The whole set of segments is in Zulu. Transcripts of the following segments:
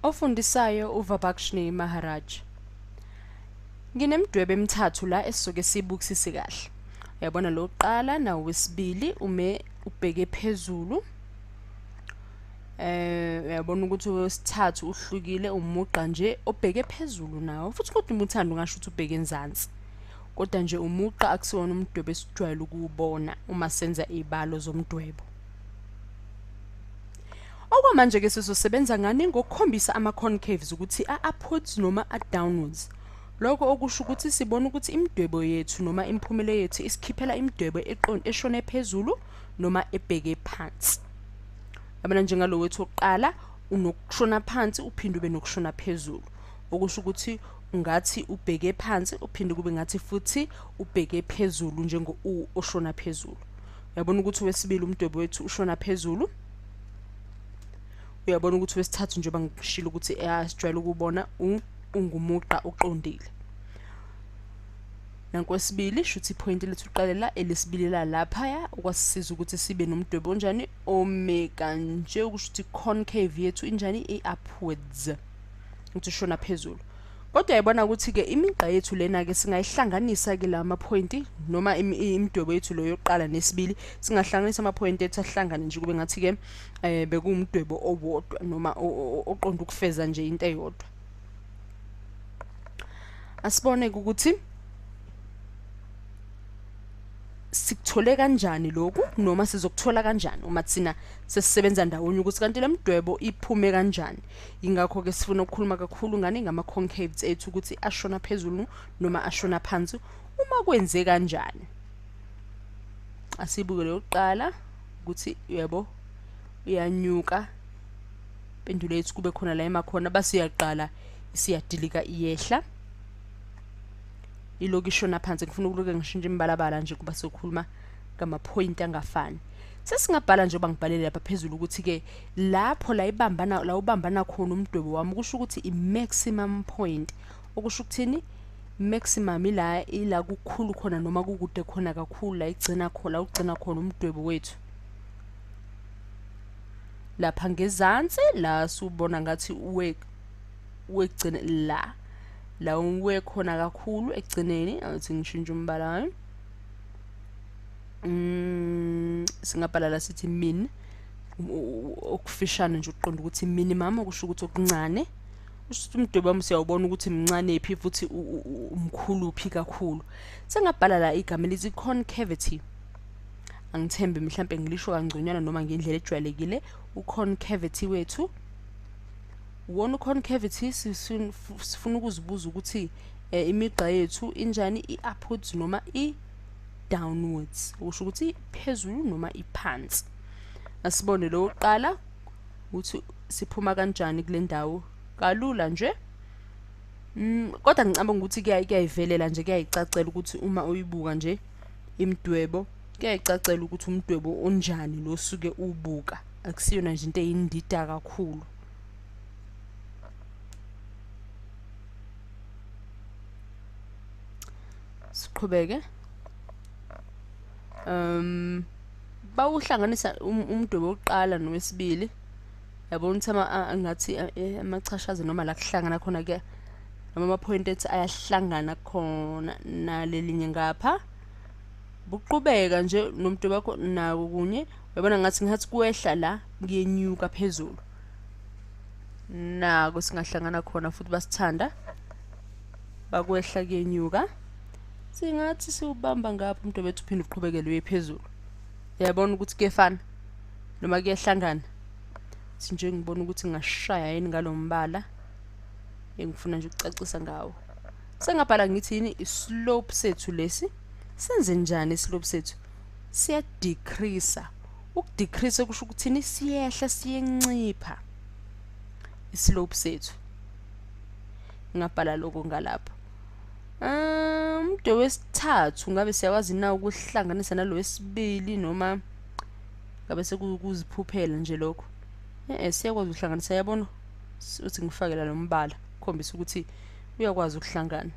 Ofundisayo uVabakshnee Maharaj. Nginemidwebo emithathu la esizoke siyibukisise kahle. Uyabona lo wokuqala nawo wesibili ume ubheke phezulu. Uyabona ukuthi owesithathu uhlukile, umugqa nje obheke phezulu nawo. Futhi kodwa uma uthanda ungasho ukuthi ubheke enzansi. Kodwa nje umugqa akusiwona umdwebo esijwayele ukuwubona uma senza iy'balo zomdwebo. Okwamanje-ke sizosebenza ngani? Ngokukhombisa ama-concaves ukuthi a-upwards noma a-downwards. Lokho okusho ukuthi sibona ukuthi imidwebo yethu noma imiphumela yethu isikhiphela imidwebo eshone phezulu noma ebheke phansi. Yabona njengalo wethu wokuqala unokushona phansi uphinde ube nokushona phezulu. Okusho ukuthi ungathi ubheke phansi uphinde kube ngathi futhi ubheke phezulu njengo-U oshona phezulu. Uyabona ukuthi owesibili umdwebo wethu ushona phezulu. Uyabona ukuthi owesithathu njengoba ngishilo ukuthi sijwayele ukubona ungumugqa oqondile. Nankwesibili shuthi iphoyinti lethu liqalela elesibili lalaphaya okwasisiza ukuthi sibe nomdwebo onjani ome kanje, okusho ukuthi concave yethu injani, i-upwards, ukuthi ushona phezulu. Kodwa yayibona ukuthi-ke imigqa yethu lena-ke singayihlanganisa-ke la maphoyinti noma imidwebo yethu lo yokuqala nesibili, singahlanganisa amaphoyinti ethu ahlangane nje kube ngathi-ke bekuwumdwebo owodwa noma oqonda ukufeza nje into eyodwa. Asibone-ke ukuthi sikuthole kanjani lokhu noma sizokuthola kanjani uma thina sesisebenza ndawonye ukuthi kanti le mdwebo iphume kanjani. Yingakho-ke sifuna ukukhuluma kakhulu ngani ngama-concaves ethu ukuthi ashona phezulu noma ashona phansi uma kwenze kanjani. Asibuke lokuqala ukuthi yebo uyanyuka, impendulo yethu kube khona la emakhona, base iyaqala isiyadilika iyehla ilokhu ishona phansi. Ngifuna ukuloke ngishintshe imibalabala nje kuba sokhuluma ngamaphoyinti angafani. Sesingabhala njengoba ngibhalele lapha phezulu ukuthi-ke lapho la ibambana la ubambana khona umdwebo wami kusho ukuthi i-maximum point, okusho ukuthini maximum ila ila kukhulu khona noma kukude khona kakhulu la igcina khona la ugcina khona umdwebo wethu. Lapha ngezansi la siwubona ngathi uwe wegcina la la uwe khona kakhulu ekugcineni. Awuthi ngishintshe umbala wami. Singabhala la sithi min, okufishane nje ukuqonda ukuthi minimum okusho ukuthi okuncane. Kusho ukuthi umdwebo wami siyawubona ukuthi mncane phi futhi umkhulu phi kakhulu. Sengabhala la igama elithi concavity. Angithembi mhlampe ngilisho kangconywana noma ngendlela ejwayelekile. U-concavity wethu wona u-concavity sifuna ukuzibuza ukuthi imigqa yethu injani, i-upwards noma i-downwards, okusho ukuthi phezulu noma iphansi. Asibone lo wokuqala ukuthi siphuma kanjani kule ndawo kalula nje. Kodwa ngicabanga ukuthi kuyayivelela nje, kuyayicacela ukuthi uma uyibuka nje imidwebo kuyayicacela ukuthi umdwebo onjani lo osuke ubuka, akusiyona nje into eyindida kakhulu. Siqhubeke. Bawuhlanganisa umdwebo wokuqala nowesibili. Yabona ukuthi ngathi amachashazi noma la kuhlangana khona ke noma amaphoyinti ethu ayahlangana khona nalelinye ngapha. Buqhubeka nje nomdwebo wakho nako kunye. Uyabona ngathi ngathi kwehla la kuyenyuka phezulu. Nako singahlangana khona futhi basithanda bakwehla kuyenyuka. Singathi siwubamba ngapha umdwebo wethu uphinde uqhubekele uye phezulu. Uyabona ukuthi kuyefana noma kuyahlangana. Sinje ngibona ukuthi ngingashaya yini ngalombala engifuna nje ukucacisa ngawo. Sengabhala ngithi yini i-slope sethu lesi. Senze njani i-slope sethu? Siya-decrease. Uku-decrease kusho ukuthini? Siyehla, siyencipha i-slope sethu. Ngingabhala lokho ngalapho. Umdwebo wesithathu ngabe siyakwazi na ukuhlanganisa nalo wesibili noma ngabe sekuziphuphela nje lokho? Siyakwazi ukuhlanganisa, yabona uthi ngifake la lo mbala ukukhombisa ukuthi uyakwazi ukuhlangana.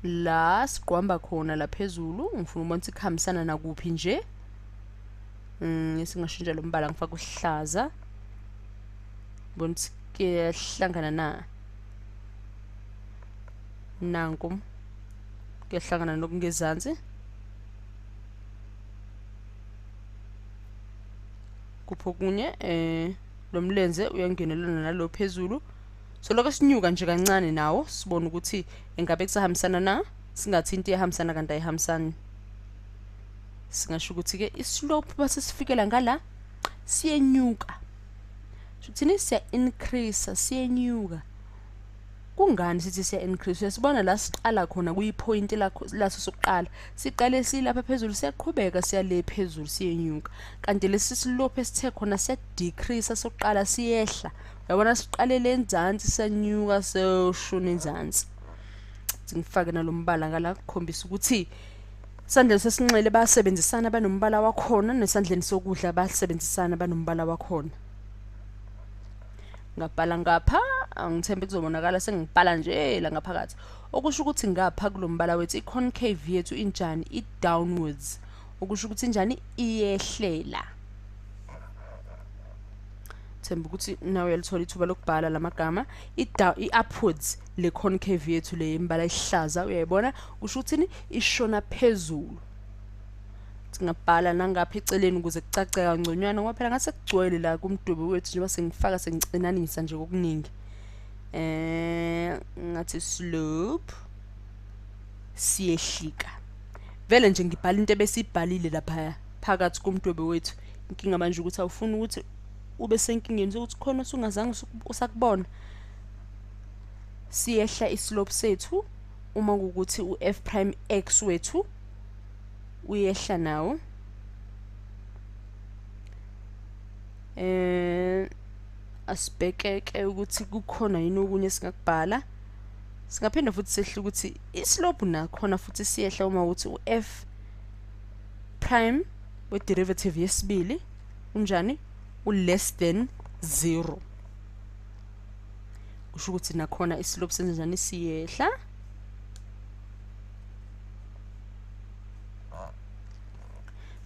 La siqwamba khona la phezulu ngifuna ukubona ukuthi kuhambisana nakuphi nje. Singashintsha lo mbala ngifake uhlaza. Bona ukuthi kuyahlangana na? Nanku kuyahlangana nokungezansi. Kupho kunye lo mlenze uyangenelana nalo phezulu. So lokho sinyuka nje kancane nawo sibone ukuthi engabe kusahambisana na, singathi into iyahambisana kanti ayihambisani. Singasho ukuthi ke islope base sifikela ngala siyenyuka. Shuthini siya increase, siyenyuka. Kungani sithi siya increase? Uyasibona la siqala khona kuyipoint lakho laso sokuqala. Siqale silapha phezulu siyaqhubeka siya le phezulu siyenyuka. Kanti lesi slope esithe khona siya decrease sokuqala siyehla. Uyabona siqale le nzansi siyanyuka seyoshona enzansi. Ngifake nalombala ngala kukhombisa ukuthi esandleni sesinxele bayasebenzisana banombala wakhona, nesandleni sokudla bayasebenzisana banombala wakhona. Ngabhala ngapha, angithembe kuzobonakala sengibhala nje la ngaphakathi. Okusho ukuthi ngapha kulombala wethu i-concave yethu injani? I-downwards. Okusho ukuthi injani? Iyehlela. Themba ukuthi nawe uyalithola ithuba lokubhala lamagama. I-upwards le concave yethu le imbala ihlaza, uyayibona? Kusho ukuthini? Ishona phezulu. Singabhala nangapha eceleni ukuze kucace kangconywana, ngoba phela ngase kugcwele la kumdwebo wethu njengoba sengifaka sengicinanisa nje kokuningi. Ngathi slope siyehlika. Vele nje ngibhala into ebesibhalile lapha phakathi komdwebo wethu. Inkinga manje ukuthi awufuni ukuthi ube senkingeni sokuthi khona usungazange usakubona. Siyehla islope sethu uma kuwukuthi u-f prime x wethu uyehla nawo. Asibhekeke ukuthi kukhona yini okunye esingakubhala. Singaphinda futhi sehle ukuthi islope nakhona futhi siyehla uma ukuthi u-f prime we-derivative yesibili unjani? U-less than 0. Kusho ukuthi nakhona islope senze njani? Siyehla.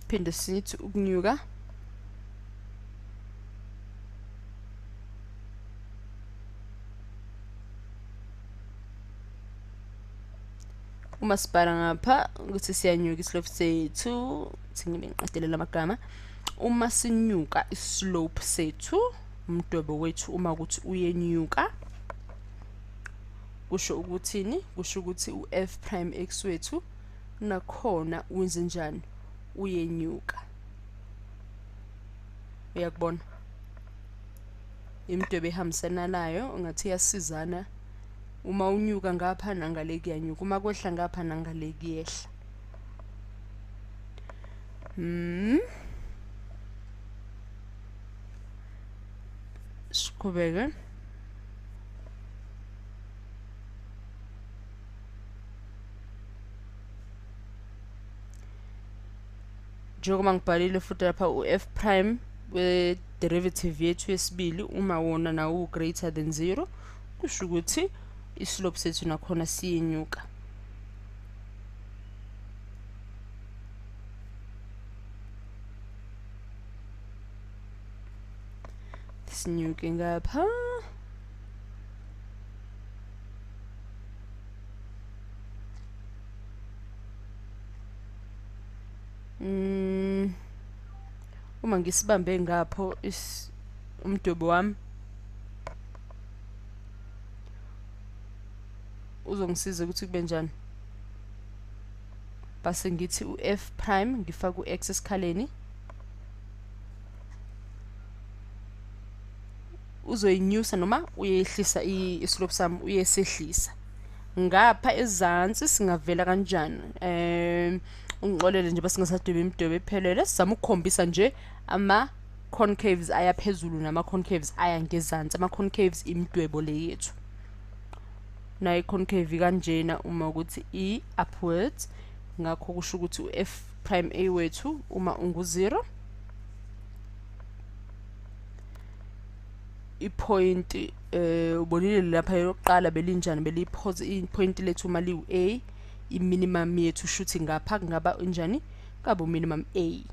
Phinde sithi ukunyuka. Uma sibhala ngapha ukuthi siyanyuka islope sethu, singibe ngiqedele lamagama. Uma sinyuka islope sethu, umdwebo wethu uma ukuthi uyenyuka, kusho ukuthini? Kusho ukuthi u-f prime x wethu nakhona wenze njani? Uyenyuka. Uyakubona imidwebo ehambisana nayo, ungathi iyasizana. Uma unyuka ngapha nangale kuyanyuka, uma kwehla ngapha nangale kuyehla. Siqhubeke. Njengoba ngibhalile futhi lapha u-f prime we-derivative yethu yesibili uma wona nawo greater than 0, kusho ukuthi islope sethu nakhona siyenyuka. Sinyuke ngapha. Uma ngisibambe ngapho umdwebo wami uzongisiza ukuthi kube njani. Base ngithi u-f prime ngifake u-x esikhaleni, uzoyinyusa noma uyehlisa islope sami, uyesehlisa. Ngapha ezansi singavela kanjani? Ungixolele nje basingasadweba imidwebo ephelele, sizama ukukhombisa nje ama concaves aya phezulu nama concaves aya ngezansi. Ama concaves imidwebo le yethu. Nayo concave kanjena uma ukuthi i upwards, ngakho kusho ukuthi u-f prime a wethu uma ungu 0, ipoint ubonile lapha yokuqala belinjani, belipause ipoint lethu uma liwu a, i minimum yethu shuthi ngapha kungaba injani? Kungaba minimum a.